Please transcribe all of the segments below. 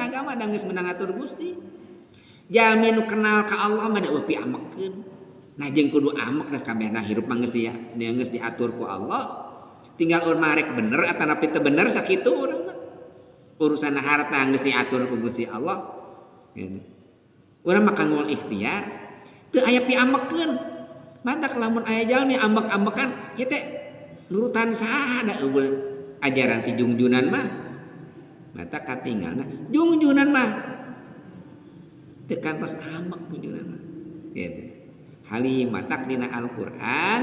agama da geus meunang ngatur Gusti. Jalmi nu kenal ka Allah mah da eueuh piamekeun. Nah jeung kudu amek da kabehna hirup mah geus geus diatur ku Allah. Tinggal urang mah rek bener atanapi teu bener sakitu urang mah. Urusan harta geus diatur ku Gusti Allah. Gitu. Urang mah kanggo ikhtiar teu aya piamekeun. Matak lamun aya jalmi ambek-ambekan ieu teh nurutan saha da eueuh ajaran ti jungjunan mah. Mata katinggalna jungjunan mah teu kantos ambek jungjunan mah. Gitu. Halim matak dina Al-Qur'an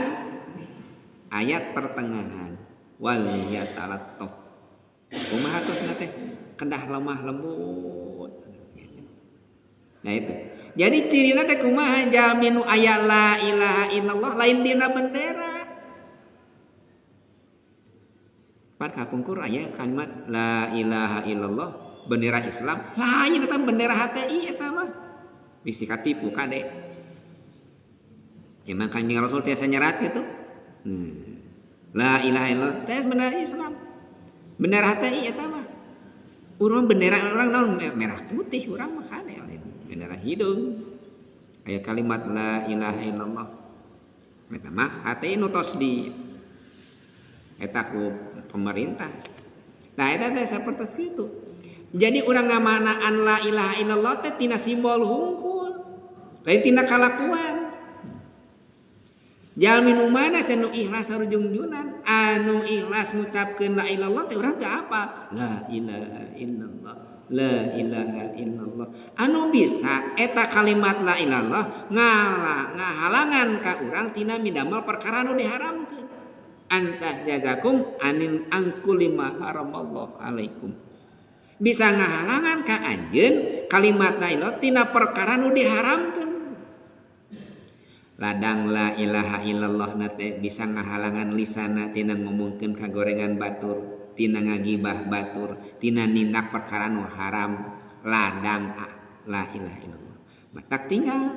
ayat pertengahan wal yatalattaf. Kumaha tos teh kedah lemah lembut. Nah itu. Jadi cirina teh kumaha jalmi nu aya la ilaha illallah lain dina bendera. Pan kapungkur aya kalimat la ilaha illallah bendera Islam lain eta bendera HTI eta mah. Bisi katipu kade. Emang Kanjeng Rasul tiasa nyerat gitu. La ilaha illallah teh bendera Islam. Bendera HTI eta mah. Urang bendera urang naon merah putih urang mah kade lain bendera hidung. Aya kalimat la ilaha illallah. Eta mah HTI nu tos di eta ku pemerintah. Nah eta teh sapertos kitu. Jadi urang ngamanaan la ilaha illallah teh tina simbol hungkul. Lain tina kalakuan. Jalmi nu mana cenah nu ikhlas sarujungjunan, anu ikhlas ngucapkeun la ilaha illallah teh urang teu apal. La ilaha illallah, la ilaha illallah. Anu bisa eta kalimat la ilaha illallah ngahalangan ka urang tina midamel perkara nu diharamkeun. Antah jazakum anin angkuli ma haramallahu alaikum. Bisa ngahalangan ka anjeun kalimat la ilaha tina perkara nu diharamkeun. Ladang la ilaha illallah na teh bisa ngahalangan lisana tina ngomongkeun kagorengan batur, tina ngagibah batur, tina nindak perkara nu haram. Ladang la ilaha illallah. Matak tinggal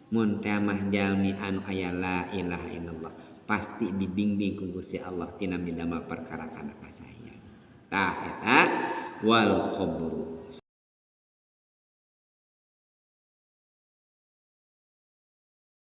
mun teh mah jalmi anu aya la ilaha illallah pasti dibimbing ku Gusti Allah tina midamel perkara kana kasahian. Tah eta wal qabru.